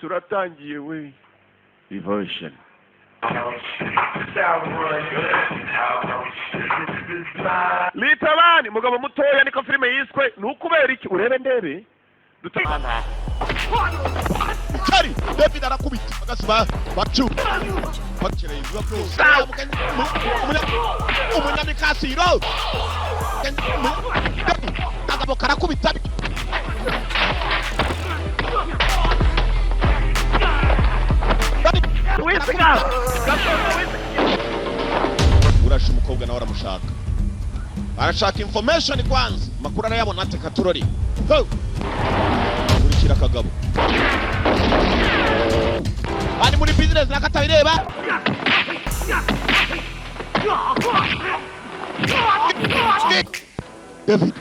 Turatangiye we, revolution. Litabani mugabo mutoya niko filime yiswe. Ni ukubera iki? Urebe ndebe. Kari David arakubita agasiba bacu bakereye ibiba byose umunyamikasiro akagabo karakubita. Wisiga gasoza wisiga. Urashe umukobwa nawe aramushaka, arashaka information kwanza, amakuru arayabona ate? Katurori. Ho! Kurikira akagabo ari muri business nakatabireba. David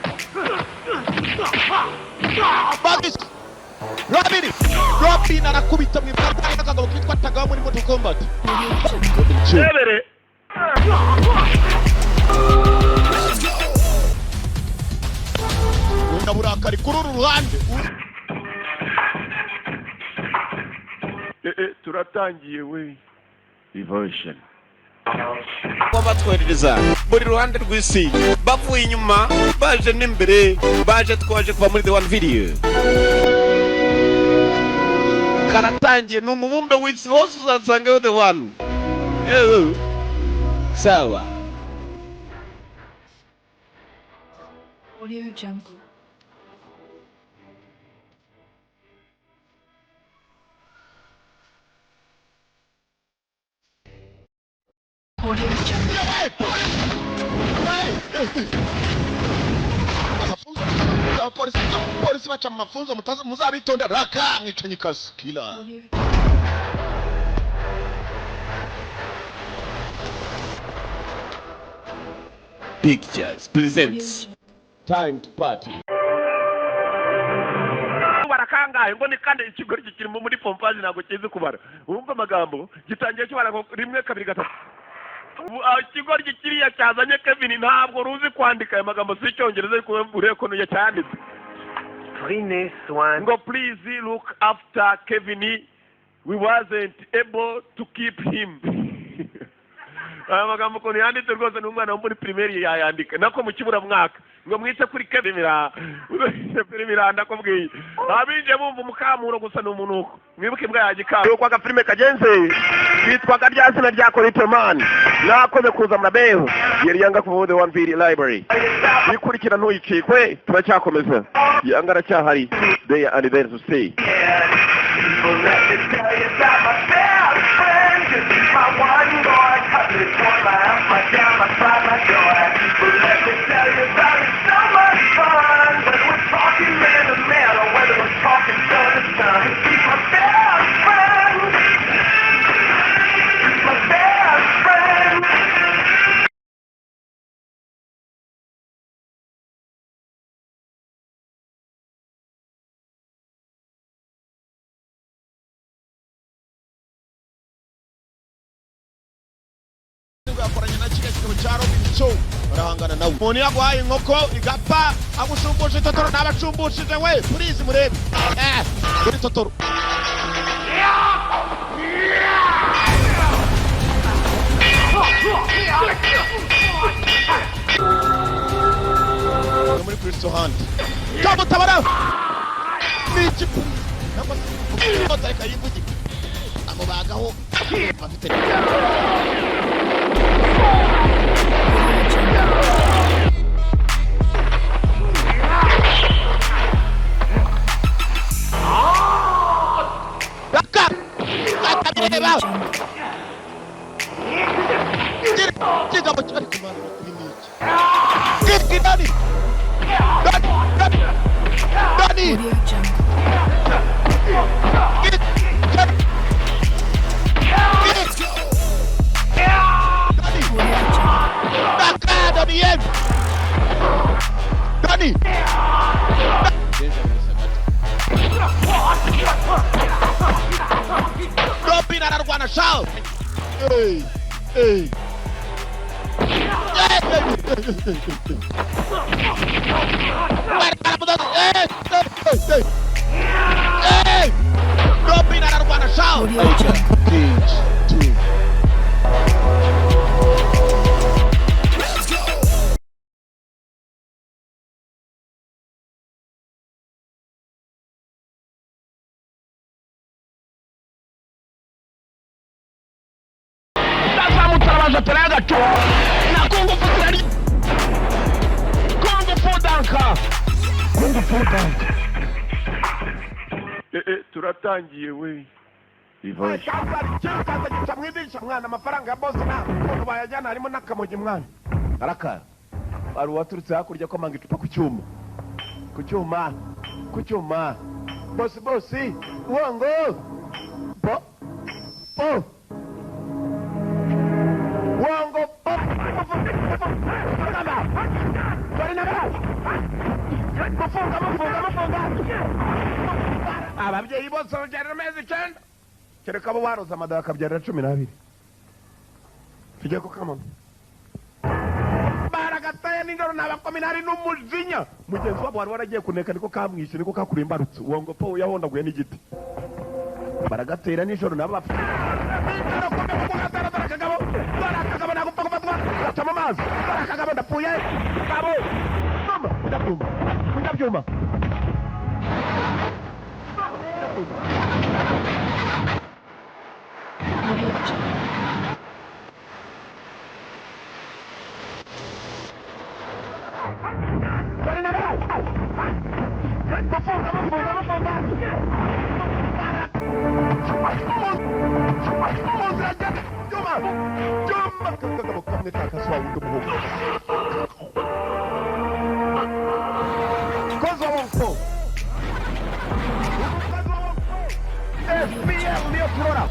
Bagis Robin Robin arakubita mu ifata akagabo kitwa Tagawa muri Mortal Kombat. Robin Chu. Ndebere. Uburakari kuri uru ruhande. Turatangiye we, revolution. Batwoherereza buri ruhande rw'isi, bavuye inyuma baje n'imbere, baje twaje kuva muri The One Video. Karatangiye, ni umubumbe w'isi wose uzasangayo The One. Yewe. Sawa. Audio Jungle. Audio Jungle. Amafunzo abapolisi, abapolisi baca mu mafunzo, muzabitondera raka mwicanyi kazi kila. Audio. Pictures Audio presents Jungle. Time to Party. Kubara kangahe? Ngo ni kane. Ikigoryi kirimo muri pompaje, ntabwo kizi kubara. Wumva amagambo gitangiye kibara ngo rimwe, kabiri, gatatu. Ubu, ikigoryi kiriya cyazanye Kevin ntabwo ruzi kwandika aya magambo, si icyongereza, ariko urebe ukuntu yacyanditse. Prenez soin Ngo "Please look after Kevin, we wasn't able to keep him." Aya magambo ukuntu yanditse rwose ni umwana wo muri primaire yayandika, nako mu kiburamwaka. Ngo mwite kuri Kevin. Filime ndakubwiye, abinjiye bumva umukamuro gusa ni umunuko. Mwibuke imbwa yagikama uko agafilime kagenze, kitwaga rya zina rya Koritemani. Mwakoze kuza murabeho. Yari yanga kuva The One Video Library ikurikira, ntuyicikwe. Turacyakomeza, yanga aracyahari there and there to see. Well, let me tell you about my best friend. 'Cause he's my one boy. 'Cause it's one, my up, my down, my pride, my joy. But let me tell you about it, so much fun. Whether we're talking man to man or whether we're talking sun to sun. He's my best friend. He's my best friend. Yakoranye na kiriya kigabo cya Robin Cho, barahangana nawe. Umuntu yaguhaye inkoko igapfa, agushumbusha itotoro, ntabashumbushije we. Please murebe kuri totoro. Ni muri Crystal Hunt cyamutabara ni iki cyangwa se reka yivugire amubagaho afite. Audio Jungle. Raka akabireba. Audio Jungle. Kigabo cyari kumana, ibi ni iki? Gigi Dani Dani Dani Dani. Audio Jungle. Gigi Dani Dani. Audio Jungle. Raka Dani Yen Dani. Benjamin Sabato. Robin ararwana shaw. Hey hey. Hey, hey, hey, hey. Hey, hey, hey. Hey! Robin. Yitwaje ateraye agacu na kung fu zirarya. Kung fu danka, kung fu danka. Eh, eh, turatangiye we. Cyaza gica mu idirishya mwana. Amafaranga ya bosi nta ukuntu bayajyana, harimo n'akamogi mwana. Arakara, hari uwaturutse hakurya komanga icupa ku cyuma, ku cyuma, ku cyuma. Bosi, bosi, wongo bo bo wongo bo. Mufunga, mufunga, mufunga. Ababyeyi bose babyarira amezi 9, kereka abo baroze amada bakabyarira 12. Tujye kukamama baragataye nijoro. Ni abakominari n'umujinya. Mugenzi wabo wari waragiye kuneka niko kamwishe, niko kakuriye imbarutso. Uwo ngo po yahondaguye n'igiti. Baragatera nijoro nabo bafite nijoro. Komeza kugatera. Dore akagabo, dore akagabo, ntabwo upfa gufatwa. Gacamo amazi. Dore akagabo, ndapfuye. Gabo mama, ndabyuma, ndabyuma. Audio Jungle. Mufunga, mufunga, mufunga. Byuma, byuma. Akagabo kamwe kakase wa wundi umuhungu kozo wonko, umukozi wa wonko. SPL niyo turora.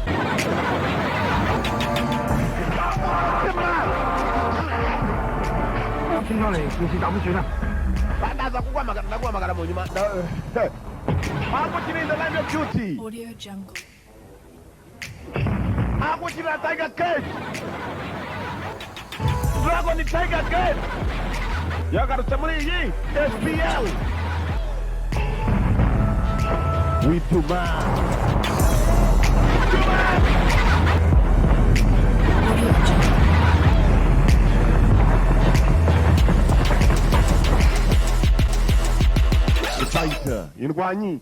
聽到你件事就咁算啦。 Ndaza kuguhamagara, ndaguhamagara mu nyuma. Hagukinira in the line of duty. Audio Jungle. Hagukinira Tiger Cage, Dragon Tiger Cage yagarutse muri iyi SPL wituma. Audio Jungle. The fighter, indwanyi,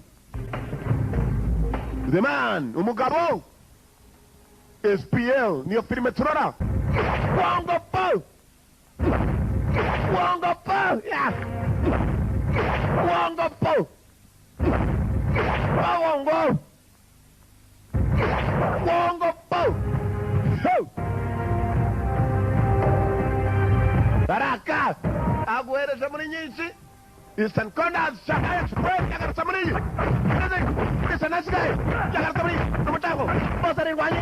the man, umugabo. SPL niyo filime turora. Wongo po, wongo po, yeah. Wongo po, wongo, wongo po. Ho! Baraka aguhereje muri nyinshi. Eastern Corners, Shanghai Express yagarutse muri iyi. Eastern asigaye yagarutse muri iyi. Umuryango bose ari indwanyi.